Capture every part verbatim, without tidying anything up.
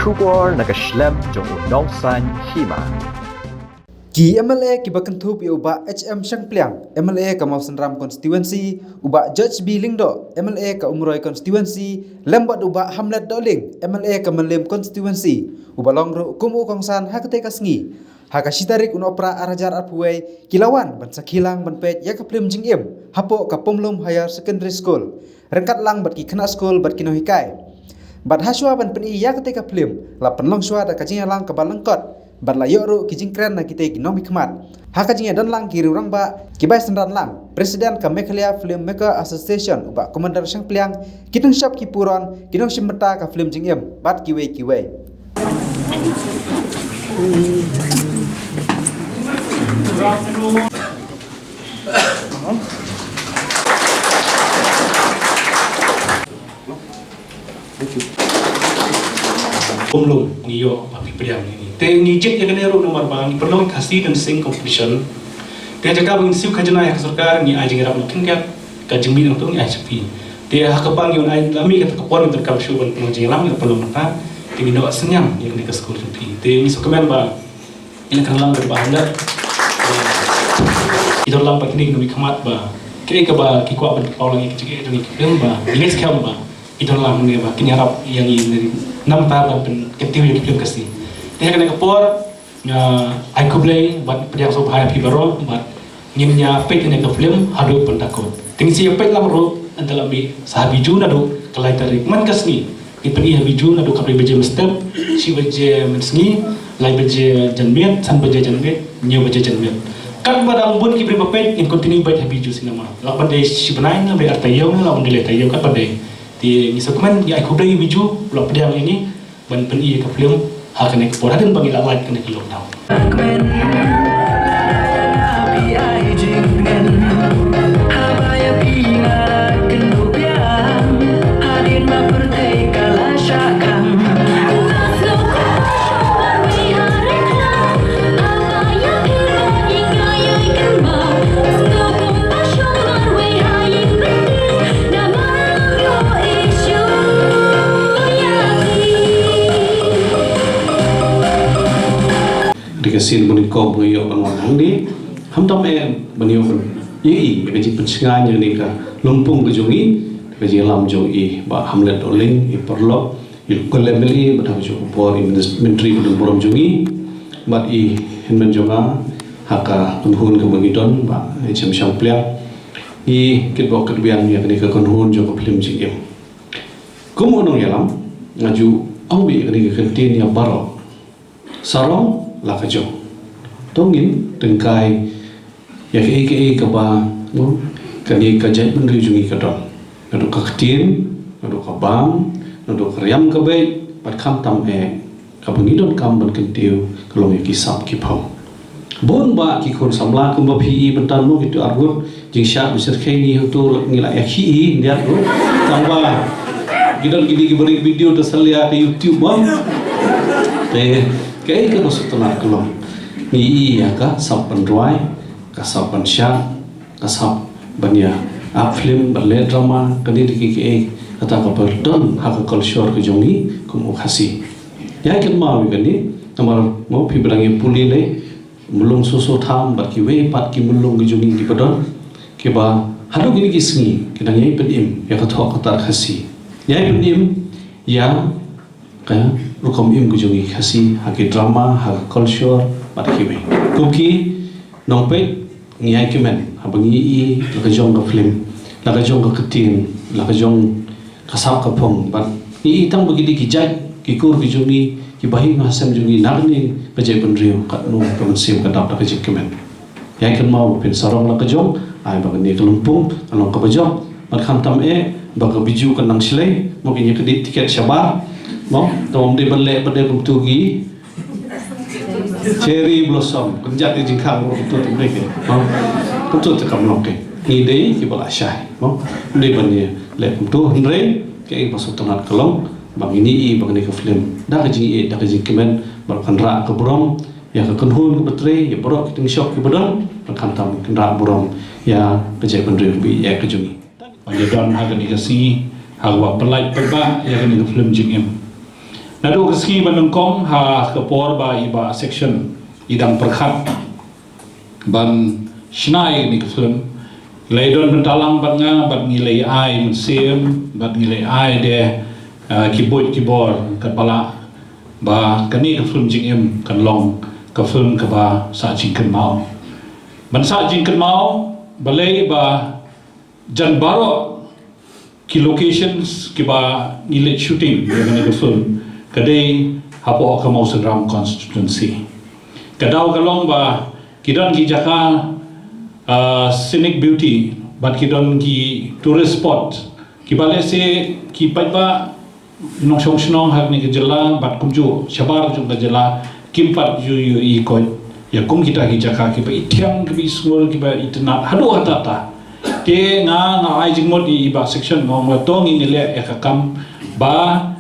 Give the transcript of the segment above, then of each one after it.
Khubor na ka shlem jong u nongsan hima. Ki M L A kiba kynthup ïa u Bah H M Shangpliang, M L A ka Mawsynram Constituency, u Bah George B Lyngdoh, M L A ka Umroi Constituency, lem bad u Bah Hamlet Dohling, M L A ka Mylliem Constituency, uba long ruh kum u kongsan ha katei ka sngi. Ha ka shi tarik u Nohprah ar hajar arphew wei, ki la wan ban sakhi lang ban peit ïa ka phlim jingim hapoh ka Pumlum Higher Secondary School, ryngkat lang bad ki khynnah skul bad ki nonghikai. Bad hashwa ban pyni ïa katei ka phlim, la pynlong shwa da ka jingïalang kaba lyngkot, bad la ïoh ruh ki jingkren na kitei ki nongmihkhmat. Ha ka jingïadon lang ki riew rangbah, ki bai synran lang, President ka Meghalaya Filmmaker Association u Bah Commander Shangpliang, ki nongshop ki puron, ki nongshim bynta ka phlim jingim bad kiwei kiwei. Kumno ngi ïoh ba phi pdiang ïa ini. Te ngi jied ïa kane ruh namar ba ngi pynlong Khasi Dancing Competition. Te ha jaka ba ngin siew khajna ïa ka sorkar, ngi ai jingïarap na khyndiat, ka jingmih nangto ngi ai sha phi. Te ha kaba ngi wan ai la mih kata ka por ngi donkam shuh ban pynlong jingïalang, ngi la pynlong mynta. Te ngi ïoh synñiang ïa kane ka skur jong phi. Te ngi sngewkmen ba Ïa ka lang ba hynda. Ki don lang ba kine ki nongmihkhmat ba kaei kaba ki kwah ban pynpaw lang ïa ki jingeh jong ki film ba ngi ngeit skhem ba ki don lang ne ba kin ïarap ïa ngi na mynta ban pynkyntiew ïa ki film Khasi. Te ha kane ka por nga ai khublei bad pdiang sngewbha ïa phi baroh bad ngin ïa peit kane ka film haduh ban da kut. Te ngin sa ïa peit lang ruh ynda la mih sa ha Bijou naduh ka lai tarik man ka sngi. Ngi pyni ha Bijou naduh khatlai baje mynstep, shi baje mynsngi, lai baje janmiet, san baje janmiet, hynñiew baje janmiet. Katba dang bun ki briew ba peit, ngin continue beit ha Bijou Cinema. Lah ban dei shi bnai ne, lah ban dei ar taïew ne, lah ban dei lai taïew, katba dei. Te ngi sngewkmen, ngi ai khublei ïa Bijou ba la pdiang ïa ngi ban pyni ïa ka film ha kane ka por hadien ba ngi la lait kane ka lockdown. Dei ka sien ba nyngkong ba nga ïoh ban wan hangne. Khamtam eh ban ïoh ban ïohi ïa ka jingpynshngaiñ ïa kane ka lympung ka jong i, ka jingïalam jong i Bah Hamlet Dohling, i paralok, i local M L A, bad ha kajuh ka por i myntri ba don burom jong i, bad i hynmen jong nga ha ka kynhun kaba ngi don, Bah H M Shangpliang. Ngi kitbok kitbiang ïa kane ka kynhun jong ka phlim jingim. Kum u nongïalam, nga ju ong beit ïa kane ka kyntien ïa baroh. Sarong la ka jong. To ngin tyngkai ïa kaei kaei kaba, mo, kane ka jaitbynriew jong ngi ka don. Naduh ka ktien, naduh ka bam, naduh ka riam ka beit, bad khamtam eh kaba ngi donkam ban kyntiew ka long ïa ki sap ki phong. Bun bah ki khun samla kumba phi i mynta mo, kito arngut jingshad ba shyrkhei ngi hangto ngi la ïa ki i ndiat ruh. Tang ba ki don kine kiba ring video da salia ka YouTube mo. Te kaei kaba sngewtynnat ka long, ngi i ïa ka sap ban rwai, ka sap ban shad, ka sap ban ïa act film, ban leh drama, kane dei kiei kiei kata kaba don ha ka culture ka jong ngi kum u Khasi. Ïa kynmaw ïa kane namar mo phi ba dang ïa pule lei, Mulong Soso Tham bad kiwei pat ki mulong ki jong ngi kiba don, kiba haduh kine ki sngi ki dang ïai pynim ïa ka thoh ka tar Khasi, ïai pynim ïa ka rukom im ka jong ngi Khasi ha ki drama, ha ka culture bad kiwei. Kum ki nongpeit ngi ïai kmen haba ngi i la ka jong ka film, la ka jong ka ktien, la ka jong ka sap ka phong, bad ngi i tang ba ki dei ki jait ki kur ki jong ngi, ki bahaïing bahasem jong ngi na kane ka jaitbynriew, katno ka mynsiem ka dap da ka jingkmen. Ïai kynmaw ba phin sarong la ka jong, ai ba kane ka lympung kan long kaba jong. Bad khamtam eh ba ka Bijou kan nang shlei, mo, kin ïa kdit tiket shabar, mo, to ym dei ban leh ba dei kumtu ki Cherry blossom, kynjat ïa jingkhang ruh kumto te mlei ke. Ha? Kumto te kam long ke. Ngi dei kiba la shai. Mo? Dei ban ïa leh kumto, hynrei kaei ba sngewtynnat ka long ba ngin ïohi ba kane ka film da ka jingïeit, da ka jingkmen, ba kan rah ka burom ïa ka kynhun kaba trei, ïa baroh ki tyngshop kiba don, bad khamtam kan rah burom ïa ka jaitbynriew kaba ïeit ka jong ngi. Ba ïa don ha kane ka sngi, ha kaba pyllait paidbah ïa kane ka film jingim. Naduh ka sngi ba nyngkong ha ka por ba i Bah Section i dang pyrkhat ban shna ïa kane ka film, la i don bynta lang bad nga, bad ngi la i ai mynsiem, bad ngi la i ai de, ah, ki buit ki bor, katba lah ba kane ka film jingim kan long ka film kaba sah jingkynmaw. Ban sah jingkynmaw, balei ba jan baroh ki locations kiba ngi leit shooting ïa kane ka film ka dei hapoh ka Mawsynram constituency. Ka daw ka long ba ki don ki jaka, ah, scenic beauty, bad ki don ki tourist spot kiba lehse ki paidbah nongshong shnong ha kane ka jylla bad kumjuh shabar jong ka jylla kim pat ju ïohi koit ïa kum kita ki jaka kiba i thiang, kiba i sngur, kiba i tynnat haduh hatta ta. Te nga, nga ai jingmut ïa i Bah Section, nga ong la to ngin ïaleh ïa ka kam ba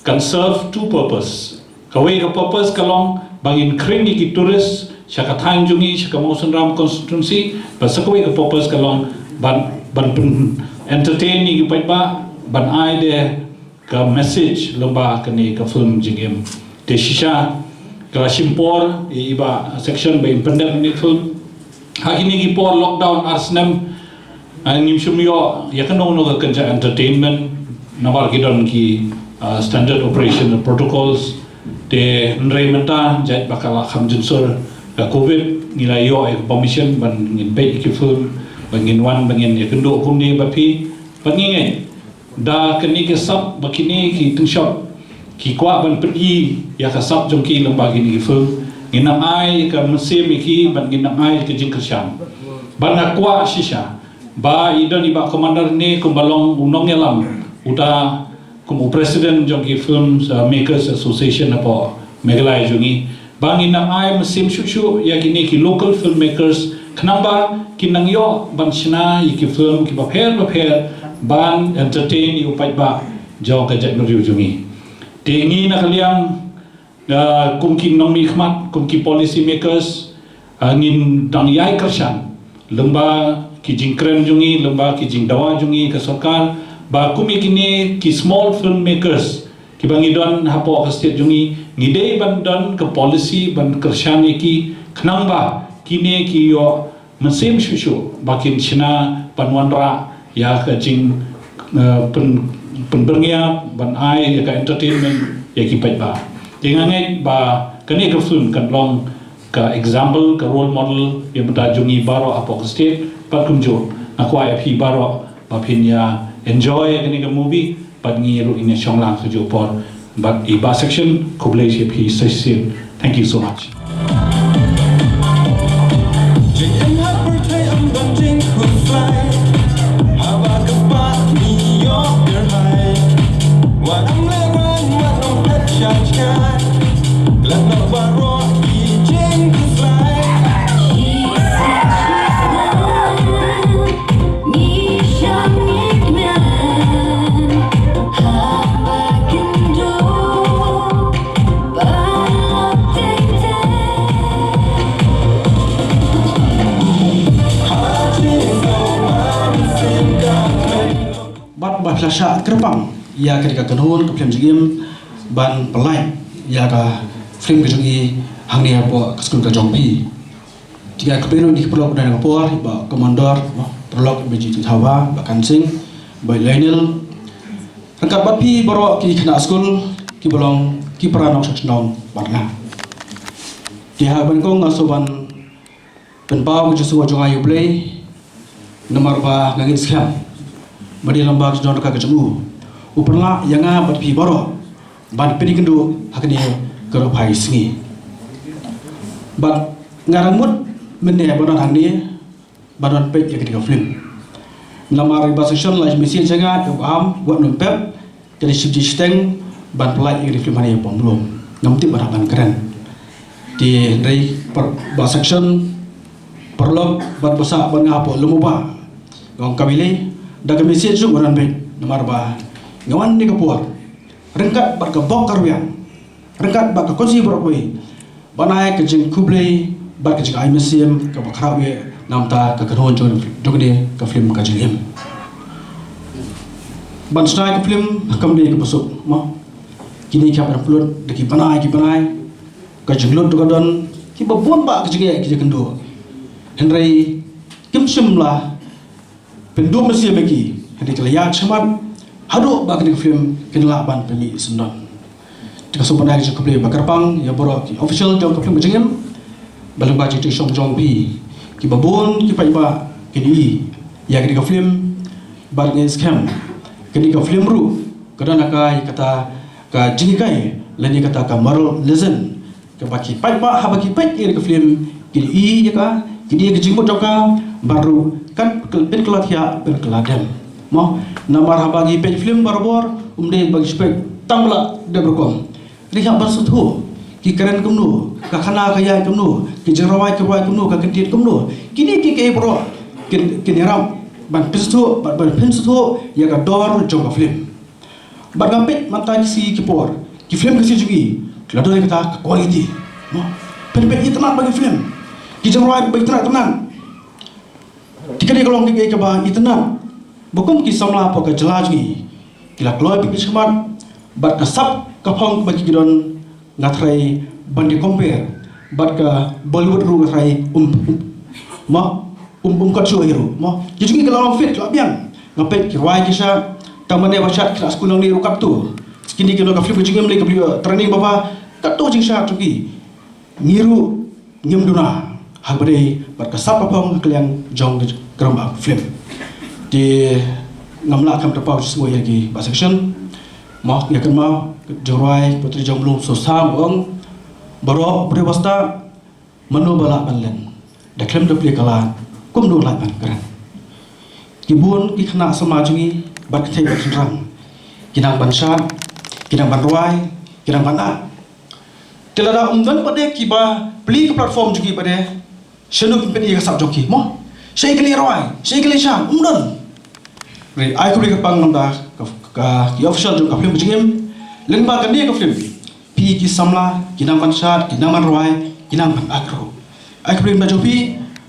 kan serve two purpose. Kawei ka purpose ka long ba ngin khring ïa ki tourist sha ka thaiñ jong ngi, sha ka Mawsynram constituency, bad sa kawei ka purpose ka long ban, ban pyn entertain ïa ki paidbah, ban ai de ka message lyngba kane ka film jingim. Te shisha ka la shim por ïa i Bah Section ba in pyndep ïa kane ka film. Ha kine ki por lockdown ar snem, ah, ngim shym ïoh ïa kano kano ka kynja entertainment namar ki don ki, ah, standard operation protocols. Te hynrei mynta jait ba ka la kham jynsur ka covid, ngi la ïoh ïa ka permission ban ngin peit ïa ki film, ban ngin wan, ban ngin ïakynduh kumne bad phi, bad ngi ngeit da kane ka sap ba kine ki tyngshop ki kwah ban pyni ïa ka sap jong ki lyngba kine ki film, ngin nang ai ka mynsiem ïa ki bad ngin nang ai ka jingkyrshan. Bad nga kwah shisha ba i don i Bah Commander ne kumba long u nongïalam, uta kum u president jong ki Film, uh, Makers Association hapoh Meghalaya jong ngi, ba ngin nang ai mynsiem shuh shuh ïa kine ki local filmmakers khnang ba kin nang ïoh ban shna ïa ki film kiba pher ba pher ban entertain ïa u paidbah jong ka jaitbynriew jong ngi. Te ngi na ka liang, ah, kum ki nongmihkhmat, kum ki policy makers, ah, ngin dang ïai kyrshan lyngba ki jingkren jong ngi, lyngba ki jingdawa jong ngi ka sorkar, ba kum ïa kine ki small filmmakers kiba ngi don hapoh ka state jong ngi, ngi dei ban don ka policy ban kyrshan ïa ki khnang ba kine ki ïoh mynsiem shuh shuh ba kin shna ban wanrah ïa ka jing, eh, pyn, pynbyrngia ban ai ïa ka entertainment ïa ki paidbah. Te nga ngeit ba kane ka film kan long ka example, ka role model ïa bynta jong ngi baroh hapoh ka state, bad kumjuh nga kwah ïa phi baroh ba phin ïa enjoy ïa kane ka movie, bad ngi ruh ngin ïa shong lang ha kajuh ka por bad i Bah Section. Khublei shibun ïa phi sa shisien. Thank you so much. Bad ba phi la shah kyrpang ïa kane ka kynhun ka film jingim ban pynlait ïa ka film ka jong i hangne hapoh ka skul ka jong phi. Te nga kyrpad ruh ïa ki paralok ba don ha ka por, Bah Commander, Bah paralok, Bah Jithawa, Bah Kansing, Bah Lionel, ryngkat bad phi baroh ki khynnah skul kiba long ki para nongshong shnong bad nga. Te ha kaba nyngkong nga sngewbha ban pynpaw ka jingsngewnguh jong nga ïa U Blei, namar ba nga ngeit skhem ba dei lyngba ka jingdon ryngkat ka jong u, u pynlah ïa nga bad phi baroh ban pynïakynduh ha kane ka ruh phai sngi. Bad nga dang mut mynne ban don hangne ban don peit ïa kane ka film. Namar i Bah Section la ai message ïa nga, ïa u Am, wat nym pep, ka dei shibun shiteng ban pynlait ïa kane ka film hangne ha Pamlong. Ngam tip ban hap ban kren. Te hynrei Bah Section, paralok bad basa bad nga hapoh lum u Bah, nga ong kam ïaleh da ka message ruh ba don beit, namar ba nga wan ha kane ka por ryngkat bad ka bok ka rwiang, ryngkat bad ka konsei baroh kawei, ban ai ka jingkhublei bad ka jingai mynsiem kaba khraw eh na ka bynta ka kynhun jong, jong kane ka film ka jingim. Ban shna ka film kam dei kaba suk mo. Kine ki hap ban pynlut da ki bnai ki bnai. Ka jinglut ruh ka don, kiba bun bah ka jingeh ki jingkynduh. Hynrei kim shym la pynduh mynsiem ïa ki, hynrei ki la ïaid shakhmat haduh ba kane ka film kan lah ban pynmih syndon. Te nga sngewbha ban ai ka jingkhublei ba kyrpang ïa baroh ki official jong ka film Ka Jingim, ba lyngba jingthoh shong jong phi, kiba bun ki paidbah kin ïohi ïa kane ka film. Bad nga ngeit skhem kane ka film ruh ka don ha ka ïa kata ka jinghikai lane kata ka moral lesson, kaba ki paidbah haba ki peit ïa ka film kin ïohi ïa ka, kin ïohi ïa ka jingmut jong ka, bad ruh kan pynkylla thiah pynkylla dem. Mo, namar haba ki peit film barabor, ym dei ba ki peit tang ba la dep rukom. Ri hap ban sngewthuh ki kren kumno, ka khana ka ïaid kumno, ki jingrwai ki rwai kumno, ka kyntien kumno. Kine ki kiei baroh kin, kin ïarap ban pynsngewthuh, ban, ban pynsngewthuh ïa ka dor jong ka film. Bad nga peit mynta ki sngi ki por, ki film ka sngi jong ngi, ki la don kata ka quality. Mo, phin peit itynnad bad ki film, ki jingrwai ba itynnad itynnad. Te kane ka long ka kiei kaba itynnad ba kum ki samla hapoh ka jylla jong ngi ki la kloi beit shakhmat, bad ka sap ka phong kaba ki don, nga tharai ban ïa compare bad ka Bollywood ruh nga tharai um, um, mo, um, um kat shuh hi ruh. Mo, ki jong ngi ki la long fit, ki la biang. Nga peit ki rwai ki shad, tang mane ba shad ki la skul nangne ruh katto. Kine ki long ka film Ka Jingim lei ka bli training ba bha, katto jingshad jong ki. Ngi ruh ngim duna ha kaba dei bad ka sap ka phong ka liang jong ka drama film. Te ngam lah kam ta paw sngewbha ïa ki ba section. Mo, ïa kynmaw, jingrwai Putri Jong Blum Sosam ong, baroh briew ba stad, mano ba lah ban len da khlem da plie ka lad, kumno lah ban kren. Ki bun ki khynnah samla jong ngi bad kynthei bad shynrang ki nang ban shad, ki nang ban rwai, ki nang ban act. Te lada ym don pat de kiba plie ka platform jong ki pat de, shano kin pyni ïa ka sap jong ki, mo? Shaei kin ïa rwai, shaei kin ïa shad, ym don. Re, ai khublei kyrpang namar ka, ka, ki official jong ka film Ka Jingim, lyngba kane ka film, phi ki samla ki nang ban shad, ki nang ban rwai, ki nang ban act ruh. Ai khublei namar jong phi,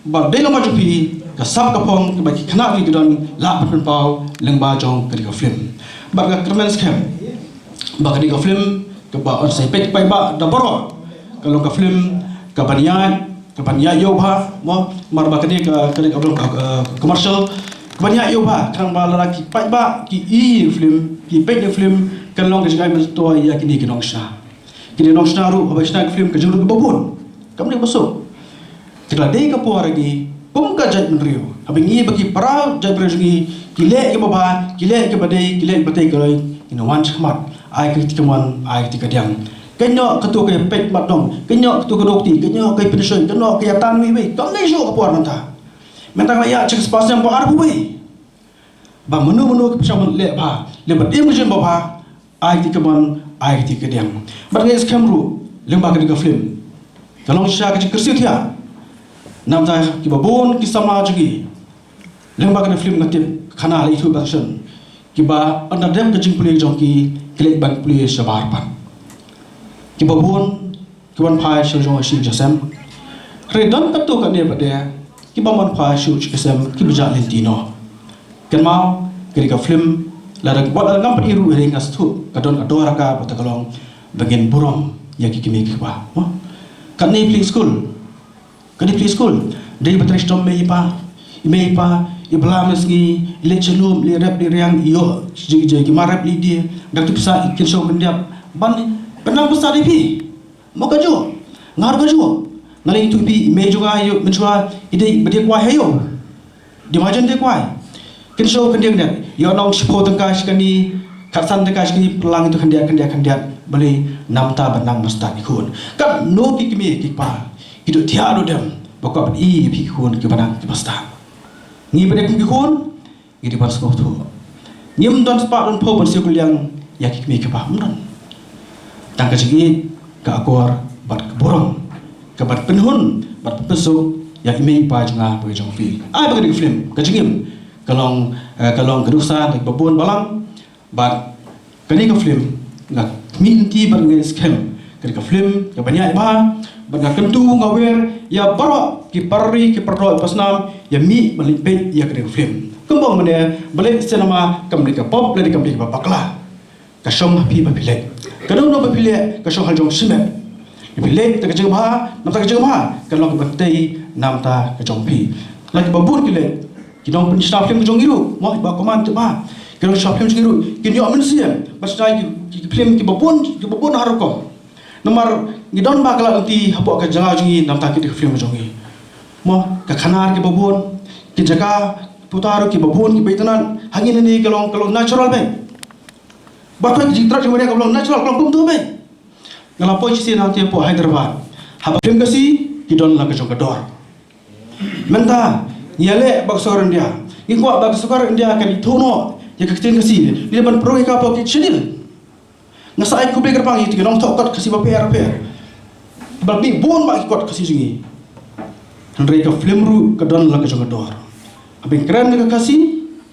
ba dei namar jong phi ka sap ka phong kaba ki khynnah ki don lah ban pynpaw lyngba jong kane ka film. Bad nga kyrmen skhem ba kane ka film kaba yn sa peit paidbah da baroh, ka long ka film kaban ïaid, kaban ïaid ïew bha, mo, namar ba kane ka, kane ka long ka, eh, commercial, kaban ïaid ïew bha, khnang ba lada ki paidbah ki ïohi ïa ka film, ki peit ïa ka film, kan long ka jingïaid myntoi ïa kine ki nongshna. Kine nongshna ruh haba shna ka film ka jinglut kaba bun, kam dei ba suk. Te ka la dei ka por ïa ngi kum ka jaitbynriew, haba ngi ba ki para jaitbynriew jong ngi ki leh kiba bha, ki leh kiba dei, ki leh kiba tei, ka la ïa ngi wan shakhmat, ai ka kti kamon, ai ka kti kadiang. Ka noh kato ka ïa peit mat dong, ka noh kato ka dohkti, ka noh ka ïa pynshoi, ka noh ka ïa tan iwei iwei, kam dei shuh ka por mynta. Mynta ka la ïaid shi spah snem ba arphew wei. Ba mano mano ki pyrshang ban leh bha, leh ban im ka jingim ba bha, ai kti kamon, ai kti kadiang. Bad nga ngeit skhem ruh lyngba kane ka film ka long shisha ka jingkyrsiew thiah. Namar kiba bun ki samla jong ngi, lyngba kane ka film nga tip khana la ithuh ba shen, kiba ynda dep ka jingpule jong ki, ki leit ban pule shabar pat. Kiba bun ki wan phai sha jong ka shi jong ka sem. Hynrei don katto katne pat de kiba wan phai sha shi ka sem kiba jah lynti noh. Kynmaw, kane ka film, lada wat lada ngam pat ïa ruh, hynrei nga sngewthuh ka don ka dor ha ka, ba ta ka long ba ngin burom ïa ki kmie ki kpa. Mo? Katne phi leit skul, katne phi leit skul, dei ba trei shitom mei i pa, i mei i pa i bla mynsngi, i leit sha lum, i leit rep, i leit riang, i ïoh jingïohi ki mar rep, i leit die, da kito ki pisa i kynshew kyndiap ban, ban nang pisa da phi. Mo, kajuh, nga ruh kajuh. Nga leit ïathuh ïa phi, i mei jong nga ïoh mynshuwa i dei ba die kwai ha ïew. Dei marjan die kwai. Kynshew khyndiat khyndiat, ïoh nong shiphew tyngka shi kani, khatsan tyngka shi kani, pynlang ïa tu khyndiat khyndiat khyndiat. Balei? Namar ba nang ban stad ïa ki khun. Katno ki kmie ki kpa ki duh thiah duh dem ba kwah ban ïohi ïa phi ki khun kiba nang kiba stad. Ngi ba dei kum ki khun, ngi dei ban sngewthuh. Ngim don spah don phew ban siew kylliang ïa ki kmie ki kpa, ym don. Tang ka jingïeit, ka akor bad ka burom, kaban pynhun bad pynsuk ïa i mei i pa jong nga bad jong phi. Ai ba kane ka film Ka Jingim ka long, eh, ka long ka nuksa na kiba bun balang. Bad kane ka film nga khmih lynti bad nga ngeit skhem kane ka film kaban ïaid bha. Bad nga kyntu, nga wer ïa baroh ki para ri, ki para doh, ki para snam, ïa mih ban leit peit ïa kane ka film. Kumba ong mynne, ba leit cinema kam dei ka pop lane kam dei kaba bakla. Ka shong ha phi ba phi leit. Ka dong dong ba phi leit, ka shong ha jong shimet. Phi leit da ka jingbha, namar ka jingbha ka long ka ban tei namar ka jong phi. La ki ba bun ki leit, ki nongpynshna film ka jong ngi ruh, mo, ba command te ba ki nongshna film jong ngi ruh, ki ïoh mynsiem ba shna ki, ki, ki film ki ba bun, ki ba bun ha rukom. Namar ngi don ba ka la lynti hapoh ka jaka jong ngi namar ki film jong ngi. Mo, ka khana ki ba bun, ki jaka puta ruh ki ba bun, ki ba itynnad, ha ngi ne ka long, ka long natural beit. Ba ka jingtrad jong ka long natural, ka long kumtu beit. Nga la poi shisien hangtei hapoh Hyderabad. Haba film Khasi ki don la ka jong ka dor. Mynta ngi ïaleh bad ka sorkar India, ngi kwah ba ka sorkar India kan ithuh noh ïa ka ktien Khasi, lada ban pynrung ïa ka hapoh ka Eighth Schedule. Nga sa ai khublei kyrpang ïa ki nongthoh kot Khasi bapher bapher. Ba phi bun bha ki kot Khasi jong ngi. Hynrei ka film ruh ka don la ka jong ka dor. Haba ngi kren ïa ka Khasi,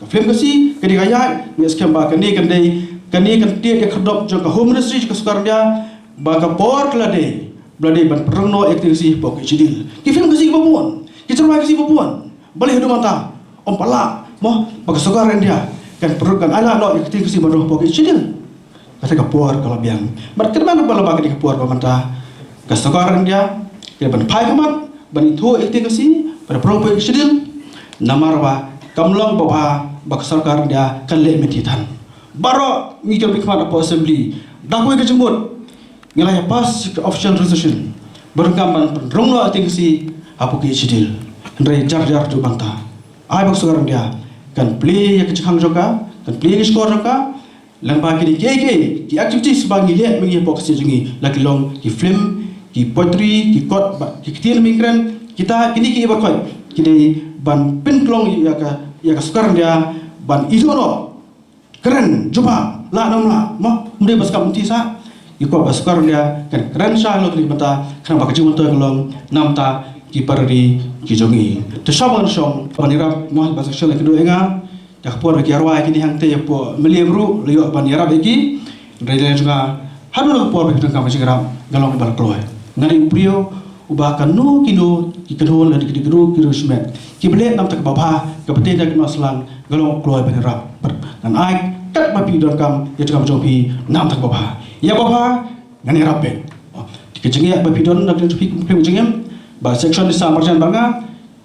ka film Khasi, ka dei ka ïaid, ngi skhem ba kane kan dei, kane kan tied ïa ka khyrdop jong ka Home Ministry jong ka sorkar India, ba ka por ka la dei, ba la dei ban pynrung noh ïa ka ktien Khasi hapoh ka Eighth Schedule. Ki film Khasi ki ba bun, ki jingrwai Khasi ba bun. Balei haduh mynta ym pat lah, mo, ba ka sorkar India kan pynrung, kan ailad noh ïa ka ktien Khasi ban rung hapoh ka Eighth Schedule? Kata ka por ka la biang. Bad kyrmen ba la ba ka dei ka por ba mynta ka sorkar India ka ban phai khmat ban ithuh ïa ka ktien Khasi ban pynrung hapoh ka Eighth Schedule. Namar ba kam long ba bha ba ka sorkar India kan leh mynta than. Baroh ngi ka bit khmat hapoh assembly, da kawei ka jingmut ngi la ïa pass ka official resolution ba donkam ban pynrung noh ïa ka ktien Khasi hapoh ka Eighth Schedule. Hynrei jar jar tu banta. Ai ba ka sorkar India kan plie ïa ka jingkhang jong ka, kan plie ïa ka shkor jong ka. Lyngba kine kiei kiei ki activities ba ngi leh mynta hapoh ka state jong ngi, la ki long ki film, ki poetry, ki kot, ba ki ktien ba ngi kren, kita kine kiei ba koit ki dei ban pynklong ïa ka, ïa ka sorkar India ban ithuh noh. Kren jubab lah ne ym lah, mo, ym dei ba skam mynta sa. Ngi kwah ba sorkar India kan kren sha halor kine ki bynta, khnang ba ka jingmyntoi kan long namar ki para ri ki jong ngi. Te shong ban shong ban ïarap, mo, ba sa shong la ki dei nga. Ïa ka por ba ki ïarwai kine hangtei hapoh Mylliem ruh la ïoh ban ïarap ïa ki. Hynrei la jong nga, haduh la ka por ba ki donkam ka jingïarap, nga long ba la kloi. Nga dei u briew uba kano kino ki kynhun lane ki kynhun ki riewshimet kiba leh namar ka babha, kaba tei da ki noslang, nga long kloi ban ïarap. Ngan ai katba phi donkam ïa ka jingïarap jong phi namar ka babha. Ïa babha ngan ïarap beit. Ki jingeh ba phi don da ki jingphi kum jingeh ba section ni sa marjan ba nga,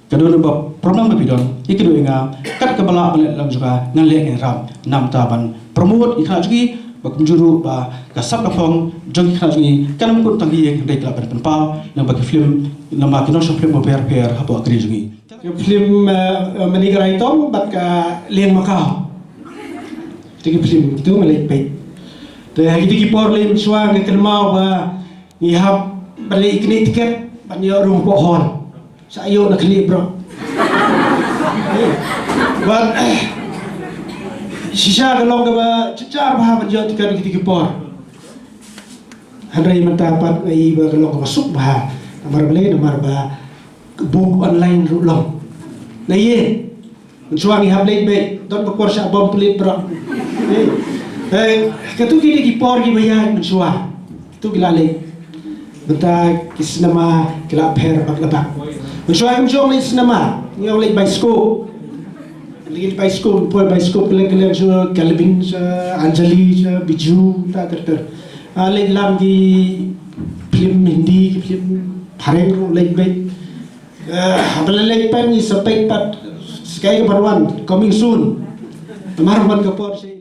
ka don ba problem ba phi don, ïa ka don nga, kat kaba lah ban leh lang jong nga, ngan leh ngan ïarap namar ban promote ïa ka khynnah jong ngi, ba kumjuh ruh ba ka sap ka phong jong ka khynnah jong ngi kan ym kut tang ïing, hynrei ka lah ban pynpaw lyngba ki film, lyngba ki nongshong film bapher bapher hapoh ka ri jong ngi. Ka film, eh, eh, Mani Ka Raitom bad ka Lieng Makaw. Te ki film tu ma leit peit. Te ha kito ki por leit mynshuwa nga kynmaw ba ngi hap ban leit kynnoh tiket ban ïoh room hapoh hall. Sa ïoh na khlieh bro. Bad shisha ka long kaba jynjar bha ban ïoh tiket ha kito ki por. Hynrei mynta pat nga i ba ka long kaba suk bha. Namar balei, namar ba book online ruh long. Na ïe. Mynshuwa ngi hap leit beit, don ba kwah shah bom pulit bro. Eh, eh, katu ki dei ki por kiba ïaid mynshuwa. Katu ki la leit. Mynta ki cinema ki la pher bak la bak. Mynshuwa ngim shong leit cinema, ngi ong leit bioskop. Leit bioskop, poi bioskop kylleng kylleng sha Calvin, sha Anjali, sha Bijou, ta ter ter. Ah, leit lam ki film Hindi, ki film phareng ruh leit beit. Eh, haba la leit pat ngi sa peit pat, sa kaei ka ban wan, coming soon. Namar ban ka por shi.